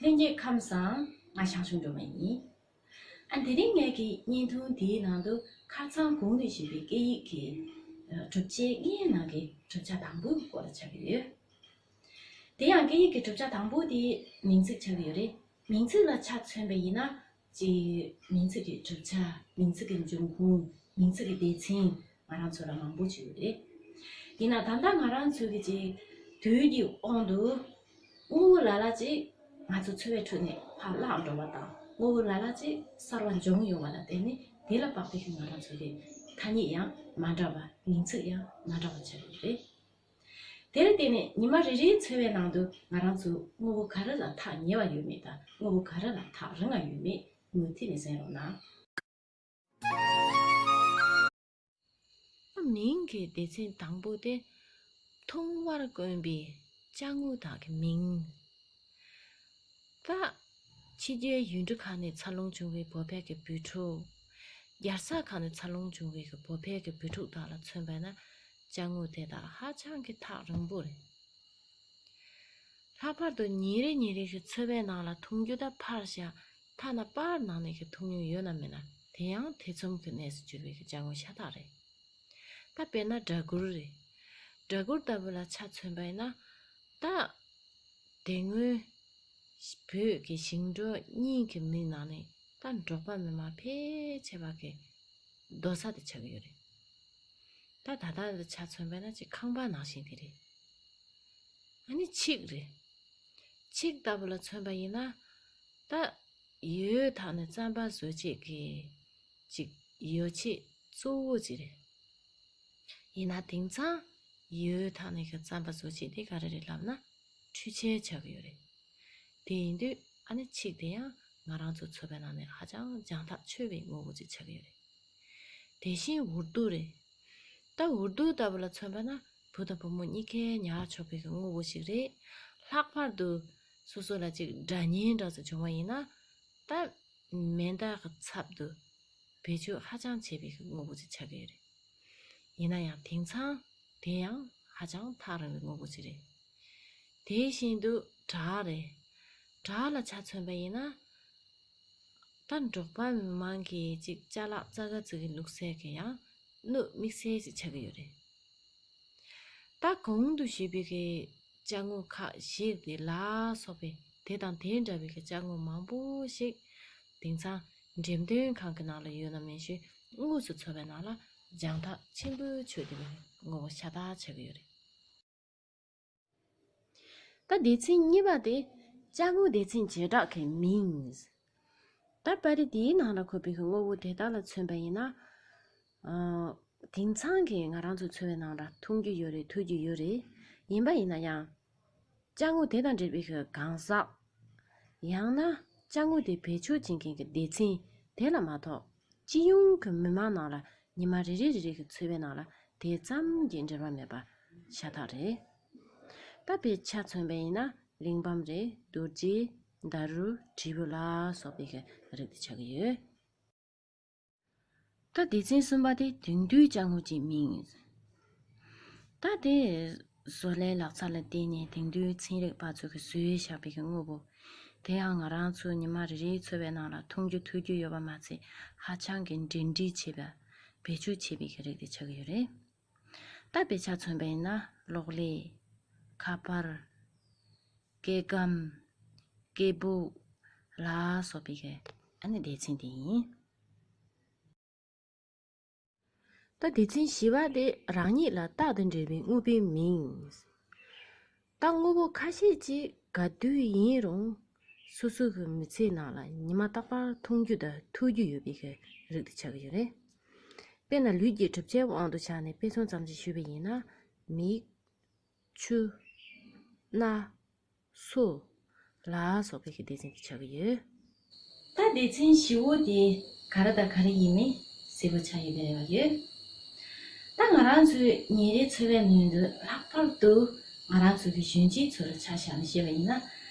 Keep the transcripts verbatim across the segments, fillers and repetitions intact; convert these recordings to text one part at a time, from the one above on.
ལྷན་རྒྱས་ཁམས་བཟང་། ང་ཞང་ཞུང་སྒྲོལ་མ་ཡིན། ཨ་དེ་རིང་ངེད་ཀྱི་བརྙན་ཐུང་འདིའི་ནང་དུ་ཁ་སང་གོང་དུ་ཞུས་པའི་སྐད་ཡིག་གི་ཨ་གྲུབ་ཆའི་ལྔའི་ནང་གི་གྲུབ་ཆ་དང་པོའི་སྐོར་ལ་ཆགས་ཀྱི་ཡོད། དེ་ཡང་སྐད་ཡིག་གི་གྲུབ་ཆ་དང་པོ་དེ་མིང་ཚིག་ཆགས་ཀྱི་ཡོད་རེད། མིང་ཚིག་ལ་ཆ་མཚོན་པ་ཡིན་ན། ཅིག་མིང་ཚིག་གི་གྲུབ་ཆ། མིང་ཚིག་གི་འབྱུང་ཁུངས། མིང་ཚིག་གི་སྡེ་ཚན། ང་རང་ཚོ་ལ་མང་པོ་ཅིག་ཡོད་རེད། ཡིན་ན་ད་ལྟ་ང་རང་ཚོ་གི་ཅིག་དུས་ཀྱི་དབང་དུ་དངོས་པོ་ལ་ལ་ཅིག་ང་ཚོ་འཚོ་བའི་ཁྲོད་ནས་ཕར་བརླག་འགྲོ་བ་དང་། དངོས་པོ་ལ་ལ་ཅིག་གསར་བ་འབྱུང་ཡོང་བ་ལ་བརྟེན་ནས། དེ་ལ་དཔག་པའི་ང་རང་ཚོ་གི་ཐ་སྙད་ཡང་མ་འདྲ་བ། མིང་ཚིག་ཡང་མ་འདྲ་བ་ཆགས་ཡོད་རེད། དེར་བརྟེན་ནས་ཉི་མ་རེ་རེའི་འཚོ་བའི་ནང་དུ་ང་རང་ཚོ་དངོས་པོ་ག་རེ་ལ་ཐག་ཉེ་བ་ཡོད་མེད་དང་། དངོས་པོ་ག་རེ་ལ་ཐག་རིང་བ་ཡོད་མེད་མུ་མཐུད་ནས་གསན་རོགས་གནང་། མིང་གི་སྡེ་ཚན་དང་པོ་དེ། མཐོང་བར་དཀོན་པའི་ཅ་དངོས་དག་གི་མིང་། ད་ཕྱི་རྒྱལ་ཡུལ་གྲུ་ཁག་ནས་འཚར་ལོངས་བྱུང་བའི་བོད་པའི་གི་བུ་ཕྲུག་རྒྱལ་ས་ཁག་ནས་འཚར་ལོངས་བྱུང་བའི་གི་བོད་པའི་གི་བུ་ཕྲུག་དག་ལ་མཚོན་པ་ན། ཅ་དངོས་དེ་དག་ཧ་ཅང་གི་ཐག་རིང་པོ་རེད། ལྷག་པར་དུ་ཉིན་རེ་ཉིན་རེ་གི་འཚོ་བའི་ནང་ལ་མཐོང་རྒྱུ་ད་ཕར་བཞག་ཐ་ན་པར་ནང་ནས་གི་མཐོང་མྱོང་ཡོད་ན་མེད་ན། དེ་ཡང་ཐེ་ཚོམ་གྱི་གནས་སུ་གྱུར་བའི་གི་ཅ་དངོས་ཤ་སྟག་རེད། ད་དཔེར་ན་སྦྲ་གུར་རེད། སྦྲ་གུར་ལྟ་བུ་ལ་ཆ་མཚོན་པ་ཡིན་ན། ད་དེ་སྔོན་བོད་ཀྱི་ཞིང་འབྲོག་གཉིས་ཀྱི་མི་ནང་ནས་ད་འབྲོག་པ་མི་མང་ཕལ་ཆེ་བ་གི་སྡོད་ས་དེ་ཆགས་ཀྱི་ཡོད་རེད། ད་ད་ལྟ་ལ་ཆ་མཚོན་པ་ན་ཅིག་ཁང་པ་ནང་བཞིན་དེ་རེད། ཨ་ནི་ཆིག་རེད། ཆིག་ལྟ་བུ་ལ་མཚོན་པ་ཡིན་ན། ད་ཡོས་དག་ནི་རྩམ་པ་བཟོ་བྱེད་ཀྱི་ཅིག་ཡོ་བྱད་གཙོ་བོ་ཅིག་རེད། ཡིན་ན་དེང་སང་ཡོས་དག་ནི་གི་རྩམ་པ་བཟོ་བྱེད་དེ་ག་རེ་རེད་ལབ་ན། འཕྲུལ་ཆས་ཆགས་ཀྱི་ཡོད་རེད། དེ་ཡིན་དུས་ཨ་ནི་ཆིག་དེ་ཡང་ང་རང་ཚོ་འཚོ་བའི་ནང་ནས་ཧ་ཅང་རྒྱང་ཐག་ཆོད་པའི་དངོས་པོ་ཅིག་ཆགས་ཀྱི་ཡོད་རེད། དེ་བཞིན་འུར་རྡོ་རེད། ད་འུར་རྡོ་ལྟ་བུ་ལ་མཚོན་པ་ན། བུ་དང་བུ་མོ་གཉིས་ཀས་ཉར་ཆོག་པའི་དངོས་པོ་ཞིག་རེད། ལྷག་པར་དུ་སོ་སོ་ལ་ཅིག་དགྲ་གཉེན་འདྲ་ཙམ་བྱུང་བ་ཡིན་ན། ད་མེ་མདའ་གི་ཚབ་ཏུ་བེད་སྤྱོད་ཧ་ཅང་བྱེད་པའི་དངོས་པོ་ཅིག་ཆགས་ཀྱི་ཡོད་རེད། ཡིན་ན་ཡང་དེང་སང་དེ་ཡང་ཧ་ཅང་ཐག་རིང་བའི་དངོས་པོ་ཅིག་རེད། དེ་བཞིན་དུ་བྲག་རེད། བྲག་ལ་ཆ་མཚོན་པ་ཡིན་ན། ད་འབྲོག་པ་མི་མང་གི་ཅིག་ཅ་ལག་ཙག་ག་ཙིག་གི་ལུགས་སྲོལ་གྱི་ཡང་སྣོད་དམིགས་བསལ་ཞིག་ཆགས་ཀྱི་ཡོད་རེད། ད་གོང་དུ་ཞུས་པའི་གི་ཅ་དངོས་ཁག་བཞི་དེ་ལ་སོགས་པའི་དེ་དང་དེ་འདྲ་བའི་གི་ཅ་དངོས་མང་པོ་ཞིག་དེང་སང་འགྲེམས་སྟོན་ཁང་གི་ནང་ལ་ཡོད་ན་མིན་ཞུ། དངོས་སུ་འཚོ་བའི་ནང་ལ་རྒྱང་ཐག་ཆེན་པོའི་ཆོད་དེ་བའི་དངོས་པོ་ཤ་སྟག་ཆགས་ཀྱི་ཡོད་རེད། ད་སྡེ་ཚན་གཉིས་པ་དེ་ཅ་དངོས་སྡེ་ཚན་བྱེ་བྲག་གི་མིང་། ད་པར་རིས་འདིའི་ནང་ལ་འཁོད་པའི་དངོས་པོ་དེ་དག་ལ་མཚོན་པ་ཡིན་ན། ཨ། དེང་སང་གི་ང་རང་ཚོ་འཚོ་བའི་ནང་ལ་མཐོང་རྒྱུ་ཡོད་རེད། ཐོས་རྒྱུ་ཡོད་རེད། ཡིན་པ་ཡིན་ན་ཡང་། ཅ་དངོས་དེ་དང་འབྲེལ་བའི་གི་གང་ཟག་ཡང་ན་ཅ་དངོས་དེ་བེད་སྤྱོད་བྱེད་མཁན་གྱི་སྡེ་ཚན་དེ་ལ་མ་གཏོགས། སྤྱི་ཡོངས་ཀྱི་མི་མང་ནང་ལ་ཉི་མ་རེ་རེ་རེ་རེ་གི་འཚོ་བའི་ནང་ལ་དེ་ཙམ་གྱི་འབྲེལ་བ་མེད་པ་ཤ་སྟག་རེད། ད་དཔེར་ཆ་མཚོན་པ་ཡིན་ན། གླེགས་བམ་རེད། རྡོ་རྗེ། ད་རུ། དྲིལ་བུ་ལ་སོགས་པའི་གི་རིགས་དེ་ཆགས་ཀྱི་ཡོད། ད་སྡེ་ཚན་གསུམ་པ་དེ་དེང་དུས་ཅ་དངོས་ཀྱི་མིང་། ད་དེ་བཟོ་ལས་ལག་རྩལ་ལ་བརྟེན་ནས་དེང་དུས་ཚན་རིག་པ་ཚོས་ཀྱི་བཟོས་བཞག་པའི་གི་དངོས་པོ། དེ་ཡང་ང་རང་ཚོ་ཉི་མ་རེ་རེའི་འཚོ་བའི་ནང་ལ་མཐོང་རྒྱུ་ཐོས་རྒྱུ་ཡོད་པ་མ་ཚད། ཧ་ཅང་གི་འབྲེལ་འདྲིས་བྱེད་པ། བེད་སྤྱོད་བྱེད་པའི་གི་རིགས་དེ་ཆགས་ཀྱི་ཡོད་རེད། ད་དཔེར་ཆ་མཚོན་པ་ཡིན་ན། གློག་ཀླད། ཁ་པར། སྐྱེ་ཁམས། སྐད་སྦུག་ལ་སོགས་པའི་གི་ཨ་ནི་སྡེ་ཚན་དེ་ཡིན། ད་སྡེ་ཚན་བཞི་པ་དེ་རང་ཉིད་ལ་རྟག་ཏུ་འབྲེལ་བའི་དངོས་པོའི་མིང་། ད་དངོས་པོ་ཁ་ཤས་ཅིག་ག་དུས་ཡིན་རུང་སོ་སོ་གི་མི་ཚེའི་ནང་ལ་ཉི་མ་རྟག་པར་མཐོང་རྒྱུ་དང་ཐོས་རྒྱུ་ཡོད་པའི་གི་རིགས་དེ་ཆགས་ཀྱི་ཡོད་རེད། དཔེར་ན་ལུས་ཀྱི་གྲུབ་ཆའི་དབང་དུ་བྱས་ནས་དཔེ་མཚོན་ཙམ་ཞིག་ཞུས་པ་ཡིན་ན། མིག་ཆུ། སྣ། སོ། ལ་སོགས་པའི་གི་སྡེ་ཚན་དེ་ཆགས་ཀྱི་ཡོད། ད་སྡེ་ཚན་བཞི་བོ་དེ་ག་རེ་དང་ག་རེ་ཡིན་མིན་གསལ་པོ་ཆགས་ཡོད་པའི་རེ་བ་ཡོད། ད་ང་རང་ཚོའི་ཉིན་རེའི་འཚོ་བའི་ནང་དུ་ལྷག་པར་དུ་ང་རང་ཚོ་གི་གཞོན་སྐྱེས་ཚོ་ལ་ཆ་བཞག་ནས་བཤད་པ་ཡིན་ན།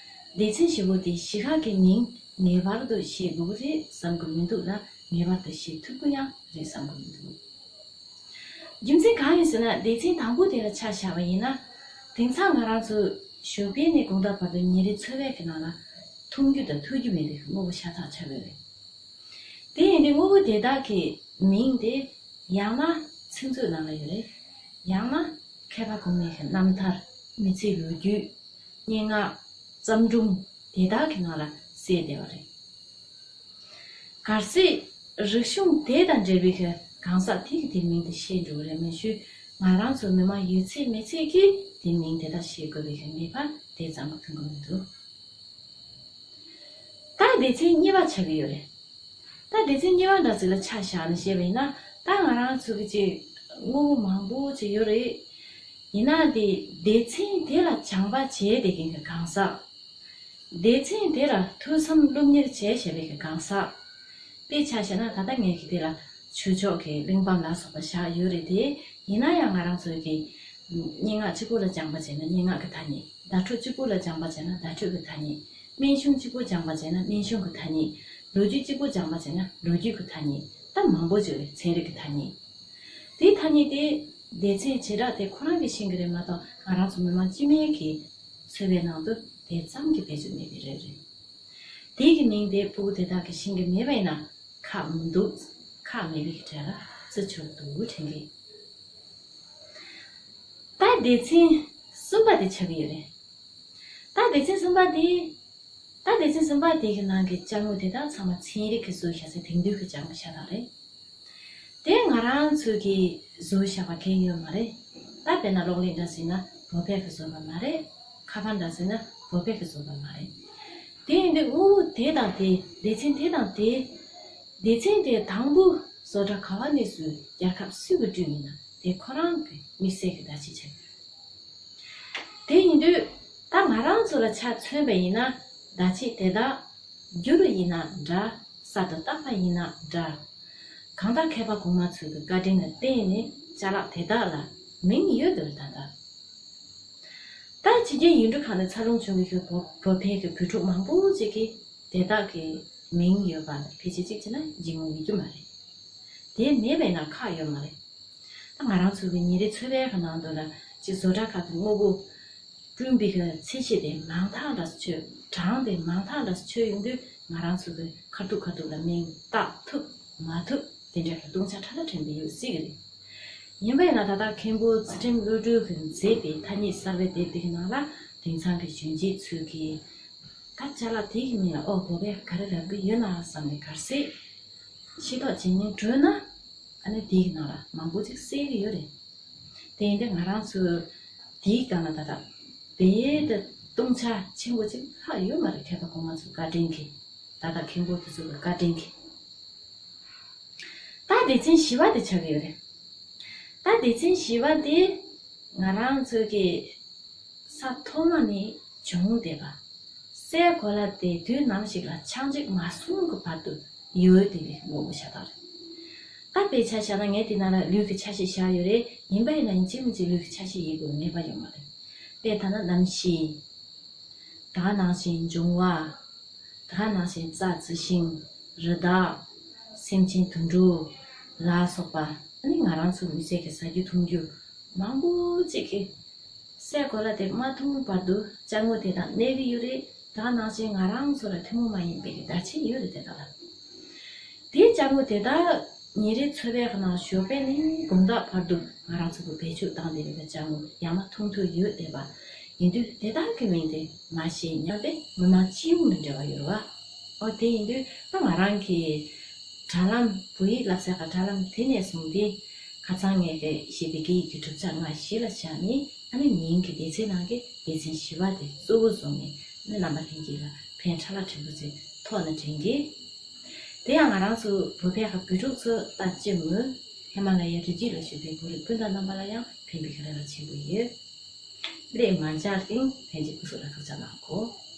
སྡེ་ཚན་བཞི་བོ་དེ་བཞི་ཁག་གི་མིང་ངེས་པར་དུ་ཤེས་དགོས་ཀྱི་རེད་བསམ་གྱི་མི་འདུག་ལ། ངེས་པར་དུ་ཤེས་ཐུབ་ཀྱི་ཡང་རེད་བསམ་གྱི་མི་འདུག་རྒྱུ་མཚན་གང་ཡིན་ཟེར་ན། སྡེ་ཚན་དང་པོ་དེ་ལ་ཆ་བཞག་པ་ཡིན་ན། དེང་སང་ང་རང་ཚོ་ཞོགས་པ་ནས་དགོང་དག་བར་དུ་ཉིན་རེའི་འཚོ་བའི་གི་ནང་ལ་ མཐོང་རྒྱུ་དང་ཐོས་རྒྱུ་མེད་པའི་དངོས་པོ་ཤ་སྟག་ཆགས་ཡོད་རེད། དེ་ཡིན་དུས་དངོས་པོ་དེ་དག་གི་མིང་དེ་ཡང་ན་ཚིག་མཛོད་ནང་ལ་ཡོད་རེད། ཡང་ན་མཁས་པ་གོང་མའི་རྣམ་ཐར། མི་ཚེའི་ལོ་རྒྱུས། སྙན་ངག་བརྩམས་སྒྲུང་དེ་དག་གི་ནང་ལ་གསལ་བསྡད་པ་རེད། གལ་སྲིད་རིག་གཞུང་དེ་དང་འབྲེལ་བའི་གང་ཟག་དེ་གིས་དེའི་མིང་དེ་ཤེས་འགྲོ་གི་རེད། མ་གཞི་ང་རང་ཚོ་མི་མང་ཡོད་ཚད་མེད་ཚད་ཀྱིས་དེའི་མིང་དེ་དག་ཤེས་དགོས་པའི་གནས་བབ་དེ་ཙམ་གྱི་ཁོམ་གྱི་མི་འདུག་ད་སྡེ་ཚན་གཉིས་པ་ཆགས་ཀྱི་ཡོད་རེད། ད་སྡེ་ཚན་གཉིས་པ་འདྲ་ཅིག་ལ་ཆ་བཞག་ནས་བཤད་པ་ཡིན་ན། ད་ང་རང་ཚོ་གི་ཅིག་དངོས་པོ་མང་པོ་ཅིག་ཡོད་རེད། ཡིན་ན་དེ་སྡེ་ཚན་དེ་ལ་སྦྱངས་པ་བྱས་བསྡད་མཁན་གྱི་གང་ཟག་སྡེ་ཚན་དེ་ལ་ཐོས་བསམ་སློབ་གཉེར་བྱས་བྱས་པའི་གི་གང་ཟག་དཔེ་ཆ་བཞག་ན་ད་ལྟ་ངས་ཀྱི་དེ་ལ་ཆོས་ཕྱོགས་ཀྱི་གླེགས་བམ་ལ་སོགས་པ་བཞག་ཡོད་རེད་དེ། ཡིན་ན་ཡང་ང་རང་ཚོའི་གི་སྙན་ངག་གཅིག་པོ་ལ་སྦྱངས་པ་བྱས་ན་སྙན་ངག་གི་ཐ་སྙད། བརྡ་སྤྲོད་གཅིག་པོ་ལ་སྦྱངས་པ་བྱས་ན་བརྡ་སྤྲོད་ཀྱི་ཐ་སྙད། སྨན་གཞུང་གཅིག་པོ་སྦྱངས་པ་བྱས་ན་སྨན་གཞུང་གི་ཐ་སྙད། ལོ་རྒྱུས་གཅིག་པོ་སྦྱངས་པ་བྱས་ན་ལོ་རྒྱུས་ཀྱི་ཐ་སྙད། ད་མང་པོ་ཅིག་རེད། ཚན་རིག་གི་ཐ་སྙད། དེའི་ཐ་སྙད་དེ་སྡེ་ཚན་བྱེ་བྲག་དེ་ཁོ་རང་གིས་ཤེས་ཀྱི་རེད་མ་གཏོགས་ང་རང་ཚོ་མི་མང་སྤྱི་སྨན་གྱི་ཚོས་པའི་ནང་དུ་དེ་ཙམ་གྱི་བེད་སྤྱོད་མེད་པའི་རིགས་རེད། དེ་གི་མིང་དེ་ཕྲུ་གུ་དེ་དག་གིས་ཤེས་ཀྱི་མེད་པ་ཡིན་ན་ཁག་མི་འདུག་ཁག་མེད་པའི་གྲས་ལ་བརྩི་ཆོག་འདུག་དྲན་གི། ད་སྡེ་ཚན་གསུམ་པ་དེ་ཆགས་ཀྱི་ཡོད་རེད། ད་སྡེ་ཚན་གསུམ་པ་དེ། ད་སྡེ་ཚན་གསུམ་པ་དེ་གི་ནང་གི་ཅ་དངོས་དེ་དག་ཚང་མ་ཚན་རིག་གིས་བཟོས་བཞག་ཚེ་དེང་དུས་ཀྱི་ཅ་དངོས་ཤ་སྟག་རེད། དེ་ང་རང་ཚོས་ཀྱིས་བཟོས་བཞག་པ་གང་ཡང་ཡོད་མ་རེད། ད་དཔེར་ན་གློག་ཀླད་འདྲ་ཟེར་ན་བོད་པས་ཀྱིས་བཟོས་པ་མ་རེད། ཁ་པར་འདྲ་ཟེར་ན་བོད་པས་ཀྱིས་བཟོས་པ་མ་རེད། དེ་ཡིན་དུས་དངོས་པོ་དེ་དང་དེ། སྡེ་ཚན་དེ་དང་དེ། སྡེ་ཚན་དེ་དང་པོ་བཟོ་གྲྭ་ག་བ་ནས་བཟོས། རྒྱལ་ཁབ་སུས་ཀྱིས་བསྐྲུན་ཡིན་ན་དེ་ཁོ་རང་གི་དམིགས་བསལ་གྱི་བརྡ་ཆད་ཆགས་ཡོད། དེ་ཡིན་དུས་ད་ང་རང་ཚོ་ལ་ཆ་མཚོན་པ་ཡིན་ན་བརྡ་ཆད་དེ་དག་བསྒྱུར་བ་ཡིན་ན་འདྲ། གསར་དུ་བཏགས་པ་ཡིན་ན་འདྲ། གང་ལྟར་མཁས་པ་གོང་མ་ཚོའི་གི་བཀའ་དྲིན་ལ་བརྟེན་ནས་ཅ་ལག་དེ་དག་ལ་མིང་ཡོད་འདུག་ད་ལྟ། ད་ཕྱི་རྒྱལ་ཡུལ་གྲུ་ཁག་ནས་འཚར་ལོངས་བྱུང་བའི་གི་བོད་བོད་པའི་གི་བུ་ཕྲུག་མང་པོ་ཅིག་གིས་དེ་དག་གི་མིང་ཡོད་པ་ལ་ཕལ་ཆེར་གཅིག་བྱས་ན་འཇིགས་ངོམས་ཡོད་རྒྱུ་མ་རེད། དེ་མེད་པས་ན་ཁག་ཡོད་མ་རེད། ད་ང་རང་ཚོ་གི་ཉིན་རེའི་འཚོ་བའི་གི་ནང་དུ་ལ་ཅིག་བཟོ་གྲྭ་ཁག་གི་དངོས་པོ་བསྐྲུན་པའི་གི་ཚད་གཞི་དེ་མང་དག་འདྲ་ཆོད། གྲངས་དེ་མང་དག་འདྲ་ཆོད་ཡོང་དུས་ང་རང་ཚོ་གི་ཁ་ཐུག་ཁ་ཐུག་ལ་མིང་བཏགས་ཐུབ་མ་ཐུབ་དེ་འདྲ་གི་སྟོང་ཆ་ཁྲ་ལ་དྲན་པའི་ཡོད་སྲིད་གི་རེད། ཡིན་པ་ཡིན་ན་ད་ལྟ་མཁན་པོ་ཚུལ་ཁྲིམས་བློ་གྲོས་ཀྱིས་མཛད་པའི་ཐ་སྙད་གསར་པའི་དེབ་དེ་གི་ནང་ལ་དེང་སང་གི་གཞོན་སྐྱེས་ཚོས་ཀྱིས་ད་ཅ་ལག་དེ་གི་མིང་ལ་ཨོ་བོད་པས་ག་རེ་ལབ་གི་ཡོད་ན་བསམ་ནས་གར་སྲིད་ཤེས་རྟོགས་བྱེད་སྙིང་བྲོ་ན། ཨ་ནི་དེའི་ནང་ལ་མང་པོ་ཅིག་གསལ་གི་ཡོད་རེད། དེ་ཡིན་དུས་ང་རང་ཚོ་དེའི་སྒང་ལ་ད་ལྟ་རྦད་དེ་སྟོང་ཆ་ཆེན་པོ་ཅིག་ལྷག་ཡོད་མ་རེད། མཁས་པ་གོང་མ་ཚོའི་བཀའ་དྲིན་གྱིས། ད་ལྟ་མཁན་པོ་དེ་ཚོ་གི་བཀའ་དྲིན་གྱིས། ད་སྡེ་ཚན་བཞི་པ་དེ་ཆགས་ཀྱི་ཡོད་རེད། ད་སྡེ་ཚན་བཞི་པ་དེ་ང་རང་ཚོ་གི་ས་ཐོག་མ་ནས་བྱུང་བསྡད་པ། སའི་གོ་ལ་དེ་དུས་ནམ་ཞིག་ལ་ཆག་འཇིག་མ་སོང་གི་བར་དུ་ཡོད་བསྡད་པའི་དངོས་པོ་ཤ་སྟག་རེད། ད་དཔེ་ཆ་བཞག་ན་ངས་དེ་ནང་ལ་ལུས་ཀྱི་ཆ་ཤས་བཞག་ཡོད་རེད། ཡིན་པ་ཡིན་ན་ཡིན་གཅིག་མིན་གཅིག་ལུས་ཀྱི་ཆ་ཤས་ཡོད་དགོས་ངེས་པ་ཡོད་མ་རེད། དཔེ་ལྟ་ན་གནམ་གཤིས། ད་ག་ནང་བཞིན་འབྱུང་བ། ད་ག་ནང་བཞིན་རྩྭ་རྩི་ཤིང་། རི་དྭགས། སེམས་ཅན་དུད་འགྲོ། ལ་སོགས་པ། ཨ་ནི་ང་རང་ཚོ་མི་ཚེ་གི་ཟ་རྒྱུ་འཐུང་རྒྱུ་མང་པོ་ཅིག་གི་སའི་གོ་ལ་དེ་མ་མཐོང་བར་དུ་ཅ་དངོས་དེ་དང་གནས་ཀྱི་ཡོད་རེད། ད་ག་ནང་བཞིན་ང་རང་ཚོ་ལ་ཐུན་མོང་མ་ཡིན་པའི་གི་བརྡ་ཆད་ཡོད་རེད་དེ་དག་ལ། དེའི་ཅ་དངོས་དེ་དག་ཉིན་རེའི་འཚོ་བའི་ནང་ཞོགས་པ་ནས་དགོང་དག་བར་དུ་ང་རང་ཚོ་གི་བེད་སྤྱོད་བཏང་བསྡད་པའི་ཅ་དངོས་ཡང་ན་མཐོང་ཐོས་ཡོད་བསྡད་པ་ཡིན་དུས་དེ་དག་གི་མིང་དེ་མ་ཤེས་སྙམ་པས་མི་མང་སྤྱི་ཡོངས་ནས་འབྲེལ་བ་ཡོད་རེད་བ། ཨོ་དེ་ཡིན་དུས་ད་ང་རང་གི་དྲ་ལམ་བོད་ཡིག་བསླབ་ས་གི་དྲ་ལམ་དེ་ནས་བཟུང་སྟེ་ཁ་སང་ངས་གི་ཞེ་པོ་སྐད་ཡིག་གི་གྲུབ་ཆ་ང་གཞི་ལ་བཞག་ནས། ཨ་ནི་ཉིན་གྱི་སྡེ་ཚན་ནང་གི་སྡེ་ཚན་བཞི་པ་དེ་གཙོ་བོ་བཟུང་ནས་ཨ་ནི་རྣམ་པ་ལྷན་རྒྱས་ལ་ཕན་ཕྲ་ལ་ཕྲན་བུ་ཅིག་ཐོགས་ནས་དྲན་གི། དེ་ཡང་ང་རང་ཚོ་བོད་པའི་ཁ་བུ་ཕྲུག་ཚོ་ལྟ་ཅི་མོས་ཧི་མ་ལ་ཡའི་རི་རྒྱུད་ལ་བཞུགས་པའི་བོད་རིགས་སྤུན་ཟླ་རྣམ་པ་ལ་ཡང་ཕན་པའི་རེ་བ་ཆེན་པོ་ཡོད། སླད་མ་འཇགས་རིང་ལྷན་རྒྱས་སྐུ་གཟུགས་ལ་ཐུགས་ཅག་གནང་གོ།